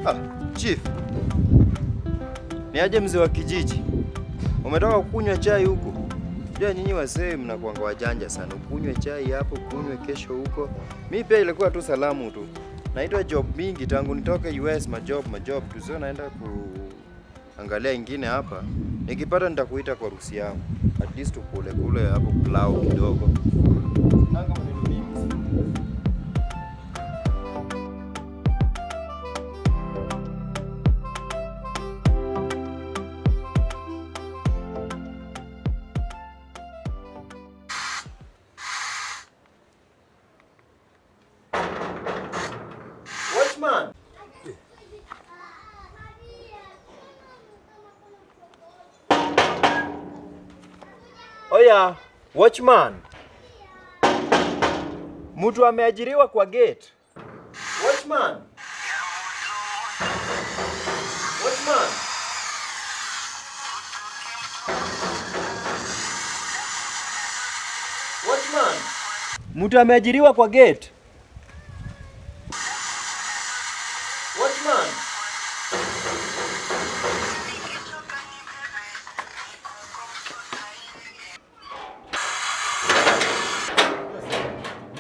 Ah, chief. Ni aje mzee wa kijiji? Umetoka kunywa chai huko? Unajua nyinyi wazee mnakuanga wajanja sana. Ukunywe chai hapo, kunywe kesho huko. Mimi pia ilikuwa tu salamu tu. Naitwa job mingi tangu nitoke US, majob tu. Sio naenda kuangalia ingine hapa. Nikipata nitakuita kwa ruhusa yangu. At least ukule kule hapo pilau kidogo. Nanga maneno mingi. Watchman. Oya, watchman. Mtu ameajiriwa kwa gate. Watchman. Watchman. Watchman. Mtu ameajiriwa kwa gate. Watchman.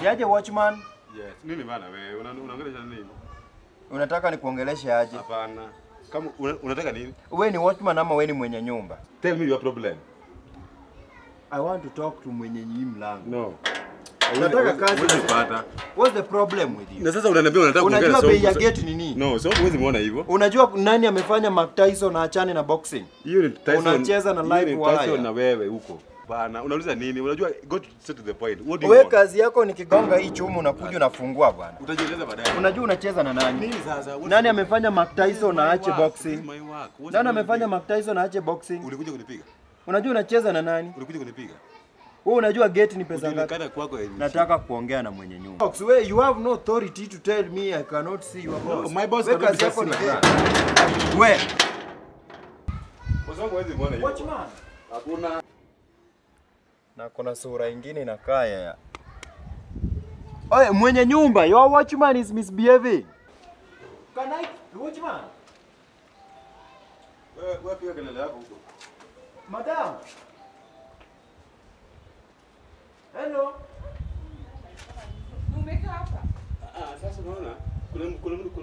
Niaje watchman? Yes, nini bana wewe? Unaongelesha nini? Unataka nikuongeleshe aje? Hapana. Kama unataka nini? Wewe ni watchman ama wewe ni mwenye nyumba? Tell me your problem. I want to talk to mwenye hii mlango. No. Unataka kazi unapata. What's the problem with you? Na sasa unaniambia unataka kuongea. Unajua bei ya gate ni nini? No, so huwezi muona hivyo. Unajua nani amefanya Mike Tyson aachane na boxing? Hiyo ni Tyson. Unacheza na live wire. Tyson na wewe huko. Bana, unauliza nini? Unajua go to the point. What do you Wewe want? kazi yako ni kigonga hii chuma unakuja unafungua bwana. Utajieleza baadaye. Unajua unacheza na nani? Nini sasa? Nani amefanya Mike Tyson aache boxing? Nani amefanya Mike Tyson aache boxing? Ulikuja kunipiga. Unajua unacheza na nani? Ulikuja kunipiga. Wewe unajua gate ni pesa ngapi? Nataka kuongea na mwenye nyumba. Box, we you have no authority to tell me I cannot see your boss. No, my boss we kazi yako ni gate. We. Boss wangu hawezi muona hiyo. Watchman. Hakuna. Na kuna sura ingine inakaa ya. Oye, mwenye nyumba, your watchman is misbehaving. Can I, watchman? Wewe piga kelele yako huko. Madam. Hello. Umekaa hapa? Ah, sasa unaona kuna mtu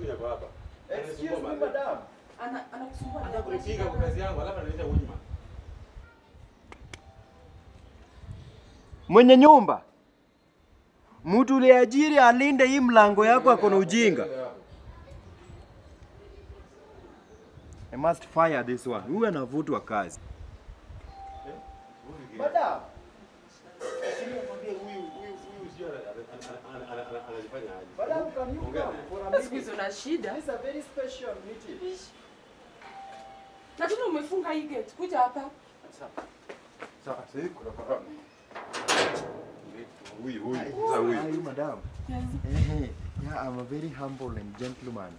yuko hapa. Excuse me madam. Anakusumbua. Anakupiga kwa kazi yangu alafu analeta watchman. Mwenye nyumba, mtu uliajiri alinde hii mlango yako akona ujinga. I must fire this one. Huyu anavutwa kazi. Madam. Madam, can you come for a meeting? Siku una shida. This is a very special meeting. Lakini umefunga hii gate. Kuja hapa. Sawa, sasa kuna corona. Huyu. Sasa huyu. How are you, madam? Yes. Yeah, I'm a very humble and gentleman.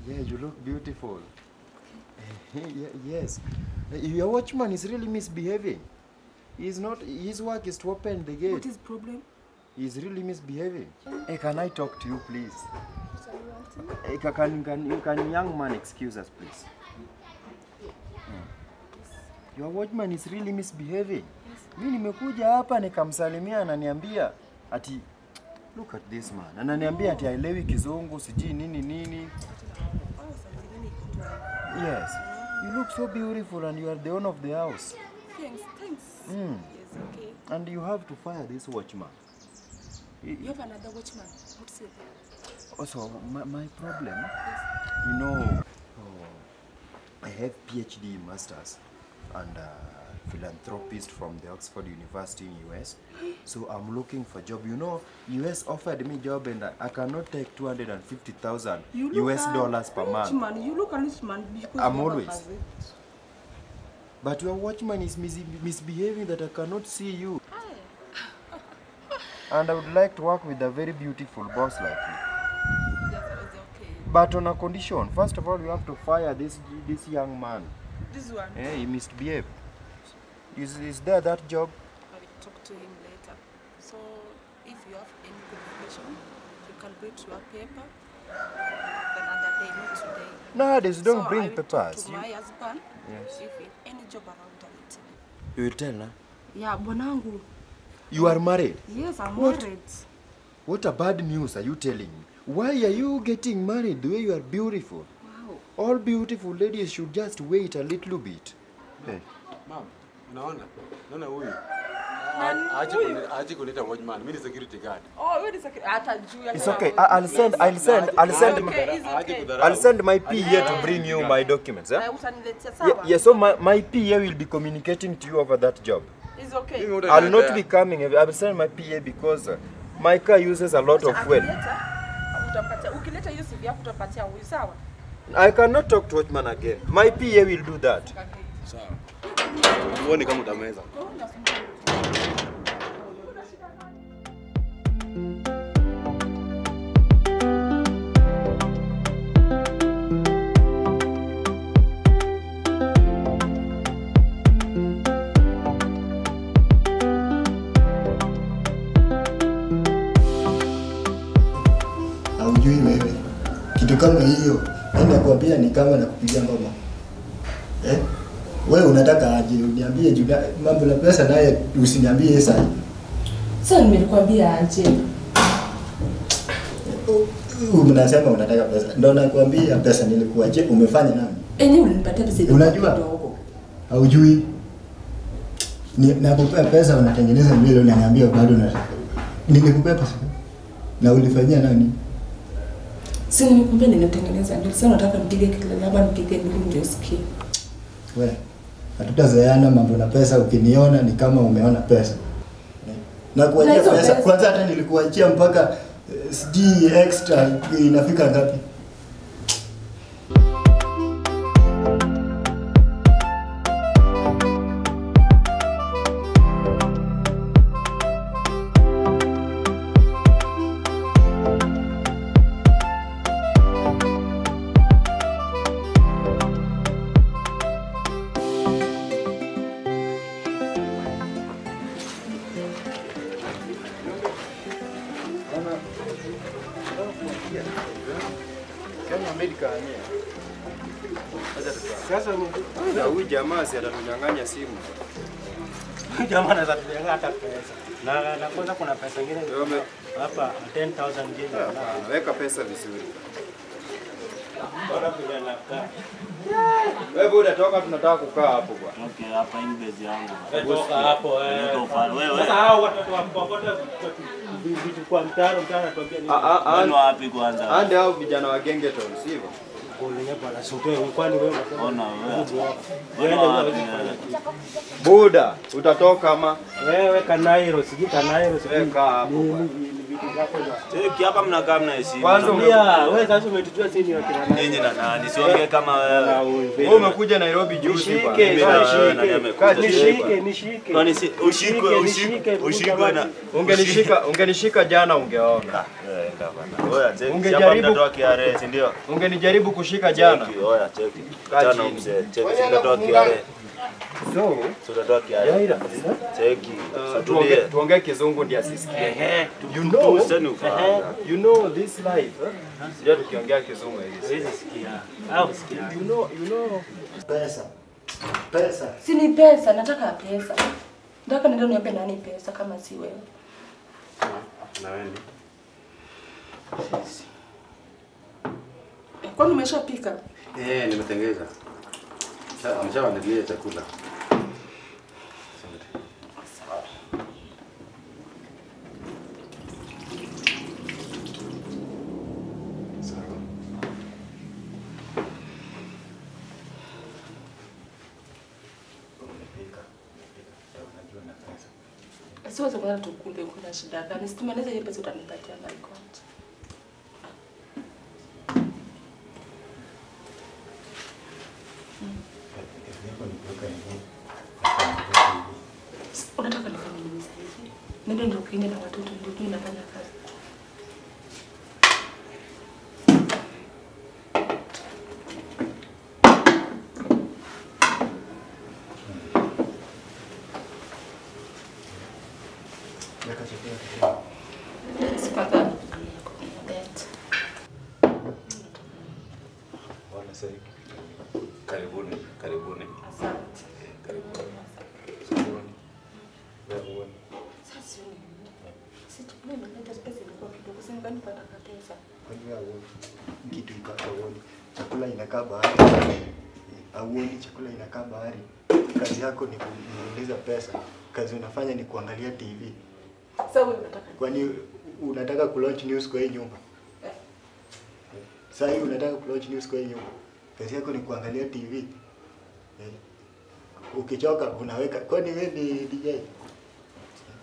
Yeah, you look beautiful. Yeah, yes. Your watchman is really misbehaving. He's not, his work is to open the gate. What is the problem? He's really misbehaving. Hey, can I talk to you, please? Sorry, you want to? Hey, can young man excuse us, please? Your watchman is really misbehaving. Yes. Mimi nimekuja hapa nikamsalimia ananiambia ati look at this man. Ananiambia ati haelewi Kizungu, sijui nini nini. Yes. You look so beautiful and you are the owner of the house. Thanks, thanks. Mm. Yes, okay. And you have to fire this watchman. You have another watchman. What's it? Also, my problem, yes. You know, I have PhD masters and philanthropist from the Oxford University in US. So I'm looking for job. You know, US offered me job and I cannot take $250,000 US dollars per month. Man, you look a rich man because I'm always. But your watchman is misbehaving that I cannot see you. Hi. And I would like to work with a very beautiful boss like you. Yes, it's okay. But on a condition. First of all, you have to fire this young man. This one? Yeah, he misbehaved. Is there that job? I will talk to him later. So if you have any qualification, you can bring your paper another day, not today. Nowadays, don't so bring I will papers. Talk to my husband. Yes. If any job around, I will tell you. You will tell, huh? Yeah, bwanangu. You are married? Yes, I'm What? married. What a bad news are you telling me? Why are you getting married the way you are beautiful? Wow. All beautiful ladies should just wait a little bit. Hey. Ma'am, unaona? Unaona huyu? Aache kuleta watchman. Mimi ni security guard. Oh, wewe ni security. Hata juu ya. It's okay. I'll send my PA to bring you my documents, eh? Utaniletea sawa? Yeah, so my PA will be communicating to you over that job. It's okay. I'll not be coming. I will send my PA because my car uses a lot of fuel. Ukileta hiyo CV yako utapatia huyu, sawa? I cannot talk to watchman again. My PA will do that. Sawa. Muone kama utameza. Haujui wewe. Kitu kama hiyo, mimi nakwambia ni kama nakupigia ngoma. Eh? Wewe unataka aje uniambie juu mambo la pesa naye usiniambie sasa. Sasa nimekuambia aje? Unasema unataka pesa. Ndio nakwambia pesa nilikuachia umefanya nani? Enyewe ulinipatia pesa Unajua? kidogo. Haujui. Ni nakupea pesa unatengeneza nywele unaniambia bado unataka. Nilikupea pesa. Na ulifanyia nani? Si nimekuambia ninatengeneza nywele. Sasa nataka nipige kelele ama nipige nduru ndio usikie. Wewe, hatutazoeana mambo na pesa. Ukiniona ni kama umeona pesa. Na kuachia pesa. Kwanza hata nilikuachia mpaka sijui extra inafika ngapi? Na huyu jamaa si atatunyang'anya simu. Huyu jamaa anaweza tunyang'anya hata pesa. Na kwanza kuna pesa nyingine hapa 10,000 Kenya. Weka pesa vizuri. Bora vijana kaa. Wewe buda toka, tunataka kukaa hapo bwana. Okay, hapa hii base yangu. Toka hapo wewe. Sasa hao watoto wa kokota vitu kwa mtaro anatuambia nini? Wewe wapi kwanza? Ande hao vijana wa Gengeton, sivyo? Buda, utatoka ama? Wewe Kanairo, sijui Kanairo, sijui. Kaa hapo bwana. Cheki hapa mnakaa mnaheshimu. Kwanza wewe sasa umetujua sisi ni wakina nani? Nyinyi na nani? Siongee kama wewe. Wewe umekuja Nairobi juzi bwana. Nishike, nishike. Kwani si ushikwe ushikwe na ungenishika jana ungeona. Enda bwana. Oya cheki. Ungejaribu kutoa KRA, si ndio? Ungenijaribu kushika jana. Oya cheki. Jana mzee, cheki utatoa KRA. So, utatoa KRA. Cheki. Tuongee kizungu ndio asisikie. You know this life. Sijui tukiongea kizungu hivi. Siwezi sikia. Au sikia. You know pesa. Pesa. Si ni pesa, nataka pesa. Nataka ndio niombe nani pesa kama si wewe. Na wewe. Kwani umeshapika? Eh, nimetengeza. Sasa ameshaandalia chakula. Asante. Sawa. Sawa. Umepika. Unajua na pesa. Siwezi kwenda tukule, kuna shida gani? Situmalize hiyo pesa utanipatia my God. Unataka nifanye nini sasa hivi? Nenda ndio ukiende na watoto ndio mimi nafanya kazi. Sipata. Karibuni, karibuni. Asante. Karibuni. Karibuni. Sasa si chakula imeleta space ilikuwa kidogo, si nipata pesa. Kwani wewe huoni kitu iko hapo huoni? Chakula inakaa bahari. Hauoni chakula inakaa bahari. Kazi yako ni kuuliza pesa. Kazi unafanya ni kuangalia TV. Sasa wewe unataka kwani unataka kulaunch news kwa hii nyumba? Eh. Sasa hii unataka kulaunch news kwa hii nyumba. Kazi yako ni kuangalia TV. Eh. Ukichoka unaweka. Kwani wewe ni DJ?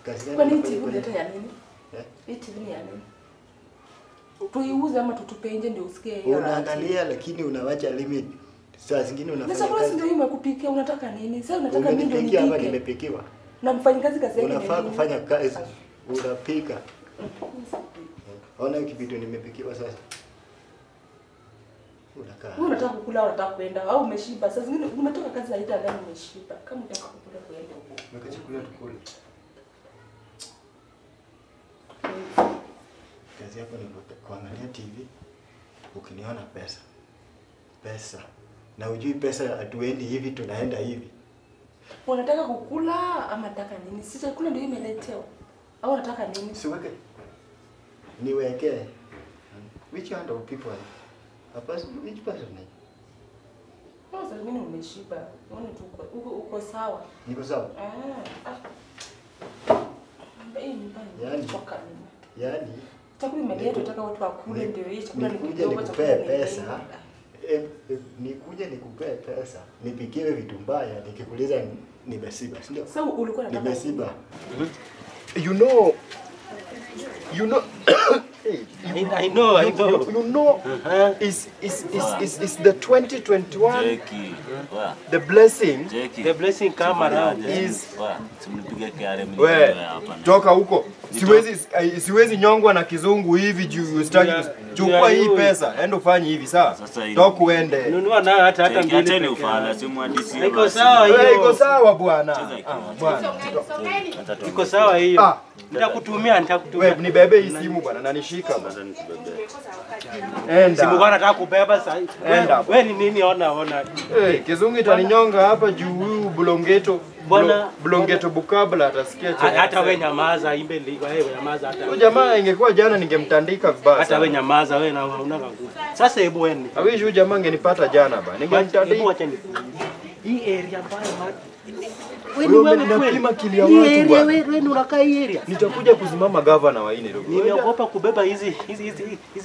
Kazi gani? Kwani TV unaleta ya nini? Eh? Hii TV ni ya nini? Tuiuze ama tutupe nje ndio usikie hiyo. Unaangalia lakini unawacha limit. Saa zingine unafanya kazi. Sasa ndio imekupikia unataka nini? Sasa unataka mimi ndio nipike. Ama nimepikiwa. Na mfanyikazi kazi yake. Unafaa kufanya kazi. Unapika. Ona kitu nimepikiwa sasa. Unakaa. Wewe unataka kukula au unataka kwenda au umeshiba? Saa zingine umetoka kazi za ita ndani umeshiba. Kama unataka kukula kuenda huko. Weka chakula tukule. Kazi yako ni kuangalia TV ukiniona pesa. Pesa. Na ujui pesa hatuendi hivi tunaenda hivi. Unataka kukula ama unataka nini? Si chakula ndio imeletewa. Au unataka nini? Siweke. Niweke. Which kind of people are you? A person, which person are you? Sasa mimi umeshiba. Unaona tu uko sawa. Niko sawa. Ah. Yaani yaani chakula imeletwa nataka watu wakule ndio hii chakula ni kidogo chakula pesa. Nikuje nikupee pesa, nipikiwe vitu mbaya, nikikuuliza nimesiba, si ndio? Sasa ulikuwa unataka nimesiba. You know hey, I know. You know, it's the 2021 Jackie. The blessing. Jackie. The blessing come around is wewe toka huko. Siwezi nyongwa na kizungu hivi juu sitaki. Chukua hii pesa, enda ufanye hivi sawa? Toka uende. Nunua nayo hata mbili. Acha ni ufala, si mhandisi. Iko sawa hiyo. Iko sawa bwana. Bwana. Iko sawa hiyo. Nitakutumia. Wewe nibebe hii simu bwana, na nishika bwana. Enda. Simu bwana nataka kubeba sasa. Enda. Wewe ni nini ona. Eh, kizungu itaninyonga hapa juu huyu Bulongeto. Bwana Bulongeto Bukabla atasikia chenye. Hata wewe nyamaza imbe wewe nyamaza hata. Huyu jamaa ingekuwa jana ningemtandika vibaya. Hata wewe nyamaza wewe na hauna nguvu. Sasa hebu wewe. Hawishi huyu jamaa angenipata jana bana. Ningemtandika. Hebu acha nikuulize. Hii area mbaya watu. Wewe unapima akili ya watu bwana. Wewe unakaa hii area. Nitakuja kusimama governor wa hii Nairobi. Nimeogopa kubeba hizi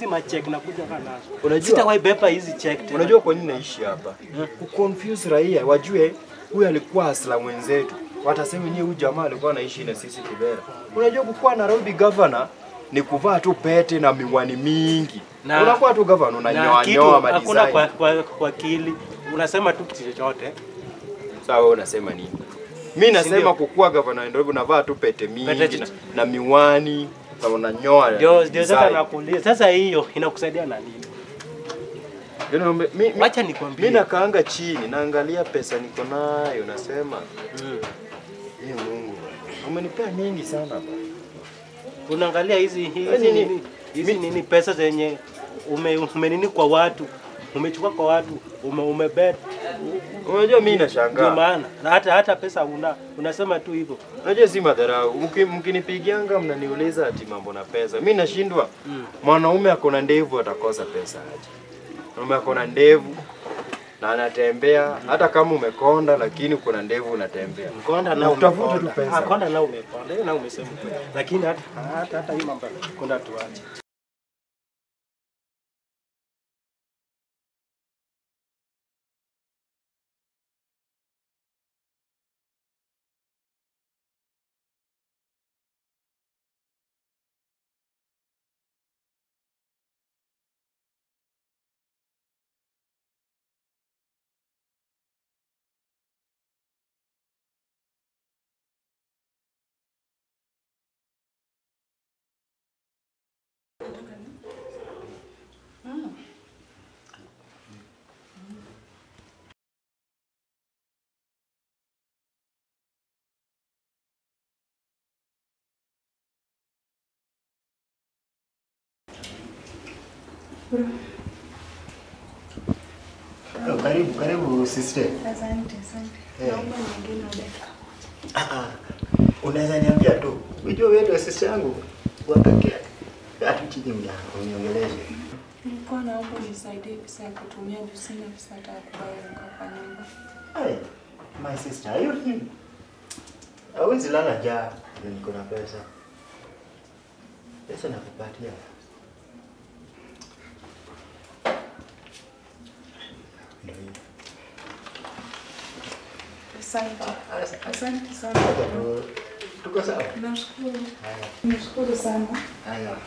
macheck na kuja kana nazo. Unajua sitawahi beba hizi check tena. Unajua kwa nini naishi hapa? Kuconfuse raia wajue huyu alikuwa asla mwenzetu. Watasema wenyewe huyu jamaa alikuwa anaishi na sisi Kibera. Unajua kukuwa Nairobi governor ni kuvaa tu pete na miwani mingi. Unakuwa tu governor unanyoa nyoa ma design. Hakuna kwa akili. Unasema tu kitu chochote. Sawa wewe unasema nini? Mimi nasema kukua governor Nairobi unavaa tu pete mingi na miwani na unanyoa. Ndio sasa nakuuliza. Sasa hiyo inakusaidia na nini? Mimi acha nikwambie. Mimi nakaanga chini naangalia pesa niko nayo nasema Mungu umenipea mingi sana baba. Unaangalia hizi nini pesa zenye umenini kwa watu, umechukua kwa watu, umebet. Unajua mimi nashangaa. Ndio maana na hata pesa unasema tu hivyo. Unajua si madharau. Mkinipigianga mnaniuliza ati mambo na pesa. Mimi nashindwa. Mwanaume ako na ndevu atakosa pesa aje? Mwanaume ako na ndevu na anatembea hata kama umekonda lakini uko na ndevu unatembea. Mkonda na utafuta tu pesa. Konda na umekonda, hiyo na umesema. Lakini hata hii mambo konda tuache. Bro. Oh, karibu, karibu sister. Asante, asante. Naomba niongee na dakika moja. Unaweza niambia tu. Unajua wewe ndio sister yangu wa pekee. Hata chini uniongeleshe. Nilikuwa naomba unisaidie pesa ya kutumia juu sina pesa hata ya kubuy unga kwa nyumba. Hey, my sister, are you here? Hawezi lala njaa. Niko na pesa. Pesa nakupatia. Ndio hiyo. Asante. Asante sana. Tuko sawa? Nashukuru. Nashukuru sana. Haya.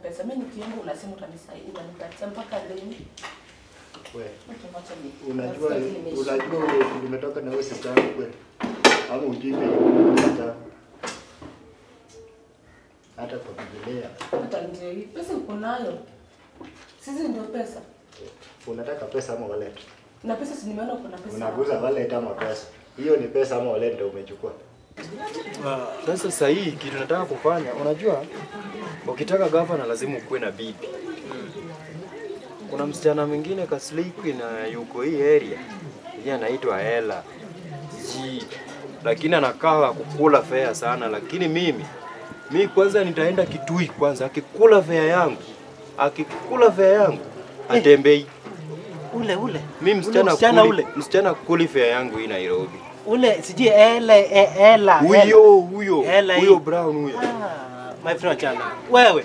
Pesa mimi nikiomba unasema utanisaidia, unanipatia mpaka lini? Wewe unajua nimetoka na wewe sister yangu kweli? Ama ujipe hata kwa Biblia. Hata ndio hii pesa uko nayo. Sisi ndio pesa. Unataka pesa ama wallet? Na pesa si nimeona uko na pesa. Unaguza wallet ama pesa? Hiyo ni pesa ama wallet ndio umechukua? Sasa sasa hii kitu nataka kufanya, unajua ukitaka gavana lazima ukuwe na bibi. Kuna msichana mwingine kasliku na yuko hii area. Yeye anaitwa Ella. G. Lakini anakaa kukula fare sana, lakini mimi kwanza nitaenda Kitui kwanza, akikula fare yangu. Akikula fare yangu atembei. Ule. Mimi msichana kuli fare yangu hii Nairobi. Ule siji Ella. Huyo brown huyo. My friend chana. Wewe.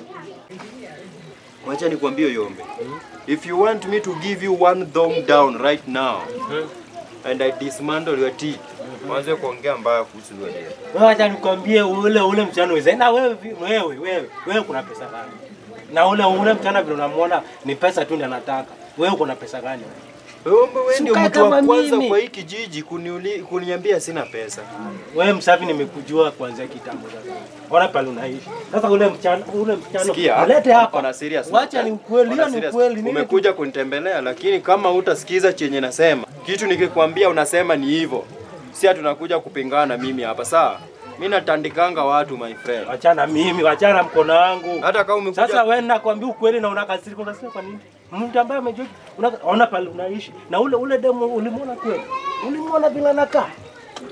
Wacha nikwambie Yombe. If you want me to give you one thumb down right now and I dismantle your teeth. Mwanzo kuongea mbaya kuhusu wewe. Wewe acha nikwambie ule mchana wewe. Na wewe kuna pesa gani? Na ule mchana vile unamuona ni pesa tu ndiye anataka. Wewe uko na pesa gani? Wewe ndio mtu wa kwanza kwa hii kijiji kuniambia sina pesa. Wewe Msafi nimekujua kuanzia kitambo sasa. Ona pale unaishi. Sasa ule mchana ulete hapa. Na serious. Wacha ni ukweli, hiyo ni ukweli. Umekuja kunitembelea lakini kama hutasikiza chenye nasema, kitu nikikwambia unasema ni hivyo. Si tunakuja kupingana mimi hapa sawa? Mimi natandikanga watu my friend. Wachana mimi, wachana mkono wangu. Hata kama umekuja. Sasa wewe nakwambia ukweli na unakasirika, unasema kwa nini? Mtu ambaye amejua unaona pale unaishi na ule demo ulimuona kweli? Ulimuona bila anakaa.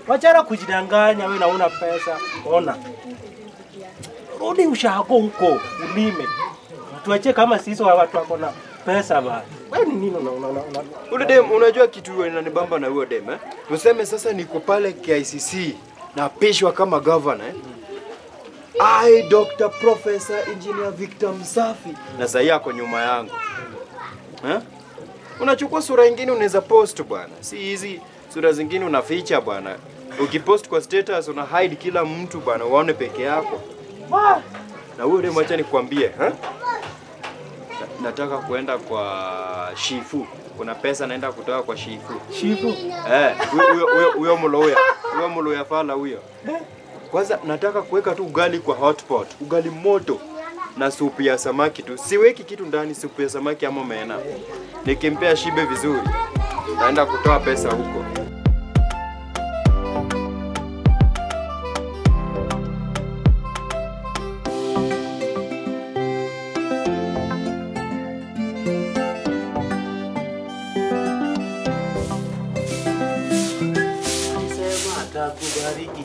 Wachana kujidanganya wewe na una pesa. Ona. Rudi ushago huko ulime. Tuache kama sisi watu wako na pesa bana. Wewe ni nini una ule dem unajua kitu inanibamba na huyo dem eh? Tuseme sasa niko pale KICC napishwa kama governor eh? I Dr. Professor Engineer Victor Msafi na sasa yako nyuma yangu. Eh? Unachukua sura nyingine unaweza post bwana. Si hizi sura zingine unaficha bwana. Ukipost kwa status una hide kila mtu bwana, uone peke yako. Na huyo dem acha nikwambie, eh? Nataka kuenda kwa Shifu. Kuna pesa naenda kutoa kwa Shifu. Shifu? Eh, huyo mloya. Huyo mloya fala huyo. Kwanza nataka kuweka tu ugali kwa hotpot, ugali moto na supu ya samaki tu. Siweki kitu ndani, supu ya samaki ama mena. Nikimpea shibe vizuri, naenda kutoa pesa huko. Atakubariki,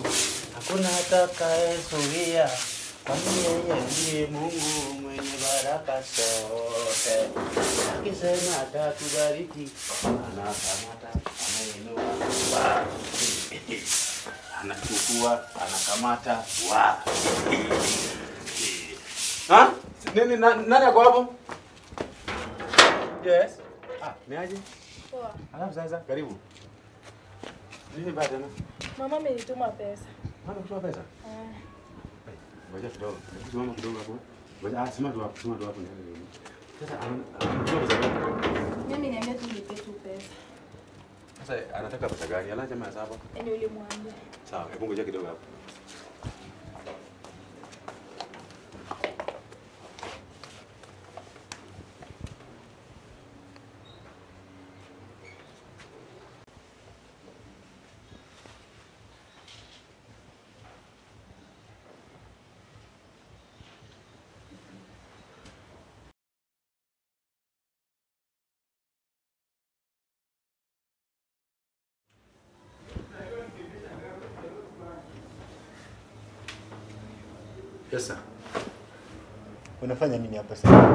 hakuna atakayezuia, kwani yeye ndiye Mungu mwenye baraka zote. Akisema atakubariki, anakamata, anainua, anachukua, anakamata, wa. Ha? Nini nani yako hapo? Yes. Ah, ni aje? Poa. Alafu sasa karibu. Nini bado tena? Mama amenituma pesa. Mama kutuma pesa? Eh. Ngoja kidogo. Simama kidogo hapo. Ngoja simama tu hapo, simama tu hapo. Sasa anataka pesa gani? Mimi niambia tu nipe tu pesa. Sasa anataka pesa gani? Ala jamaa sasa hapo. Yaani ulimwambia. Sawa, hebu ngoja kidogo hapo. Yes sir. Unafanya nini hapa sasa?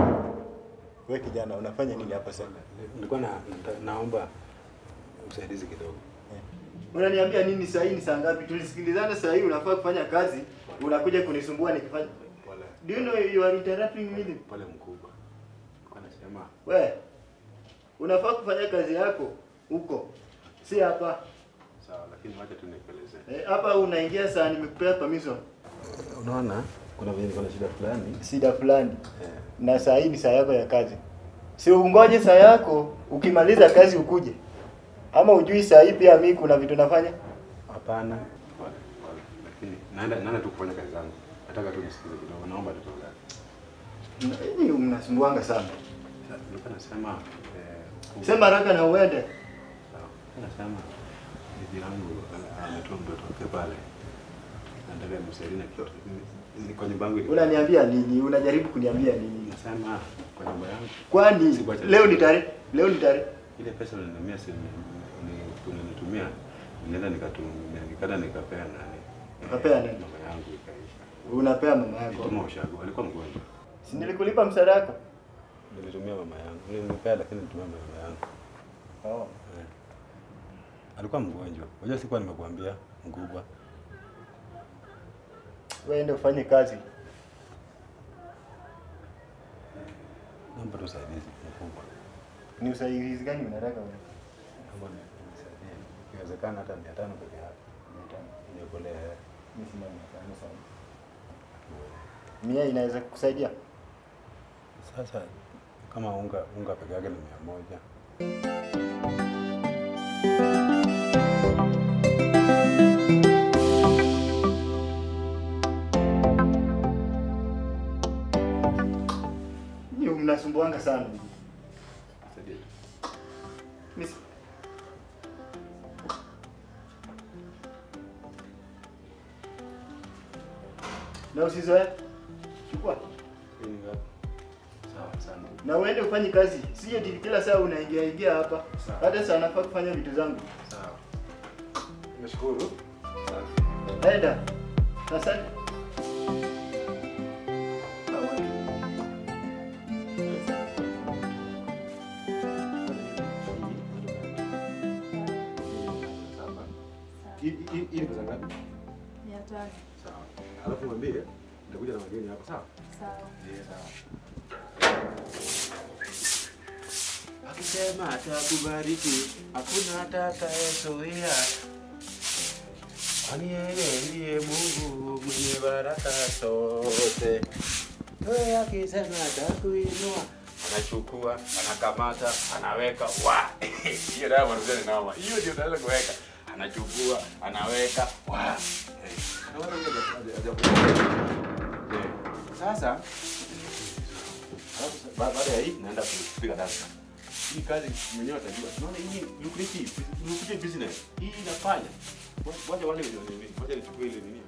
Wewe kijana unafanya nini hapa sasa? Nilikuwa naomba usaidizi kidogo. Unaniambia nini saa hii ni saa ngapi? Tulisikilizana saa hii unafaa kufanya kazi, unakuja kunisumbua nikifanya. Pole. Do you know you are interrupting me? Pole mkubwa. Nilikuwa nasema wewe unafaa kufanya kazi yako huko. Si hapa. Sawa, lakini wacha tu nikuelezee. Hapa unaingia saa nimekupea permission. Unaona kuna vile kuna shida fulani. Shida fulani. Na saa hii ni saa yako ya kazi. Si ungoje saa yako ukimaliza kazi ukuje. Ama ujui saa hii pia mimi kuna vitu nafanya? Hapana. Pole, pole. Lakini naenda tu kufanya kazi zangu. Nataka tu nisikize kidogo. Naomba tu tafadhali. Hii mnasumbuanga sana. Nilikuwa nasema sema haraka na uende. Sawa. Nasema bibi yangu ametoa mtoto wake pale. Nataka nimsaidie na kitu. Ni kwa nyumba yangu. Unaniambia nini? Unajaribu kuniambia nini? Nasema kwa nyumba yangu. Kwani leo ni tarehe? Leo ni tarehe. Ile pesa unaniambia si unanitumia, nilienda nikatumia, nikada nikapea nani? Ukapea nani? Mama yangu ikaisha. Unapea mama yako? Nilituma ushago, alikuwa mgonjwa. Si nilikulipa msaada wako? Nilitumia mama yangu. Nilipea lakini nilitumia mama yangu. Oh. Alikuwa mgonjwa. Unajua sikuwa nimekuambia mkubwa. Wewe ndio ufanye kazi. Naomba usaidizi mkubwa. Ni usaidizi gani unataka wewe? Naomba unisaidie. Ikiwezekana hata 500 peke yake. 500. Niokolee. Mimi sina 500 sana. 100 inaweza kukusaidia? Sasa kama unga peke yake ni 100. Mnasumbuanga sana. Saidie. Miss. Na usizoe. Chukua. Sawa sana. Na uende ufanye kazi. Sio eti kila saa unaingia ingia hapa. Hata saa nafaa kufanya vitu zangu. Sawa. Nashukuru. Sawa. Enda. Asante. Hii ni pesa ngapi? 500. Sawa. Alafu mwambie nitakuja na wageni hapa, sawa? Sawa. Ndiyo, sawa. Akisema atakubariki, hakuna atakayezuia. Kwani yeye ndiye Mungu mwenye baraka zote. Wewe akisema atakuinua, anachukua, anakamata, anaweka. Wa! Hiyo ndio mwanzo ni noma. Hiyo ndio tunaweza kuweka. Anachukua, anaweka. Wa! Sasa baada ya hii naenda kupiga dasta. Hii kazi mwenyewe atajua. Unaona hii lucrative business. Hii inafanya. Wacha wale wenye nini? Wacha nichukue ile nini.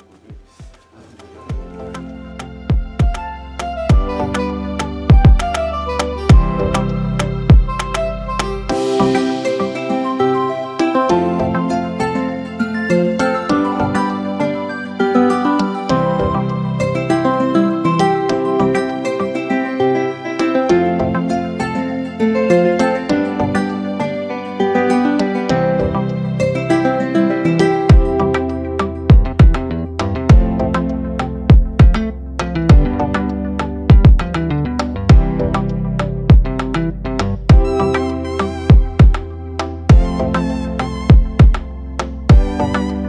Bye.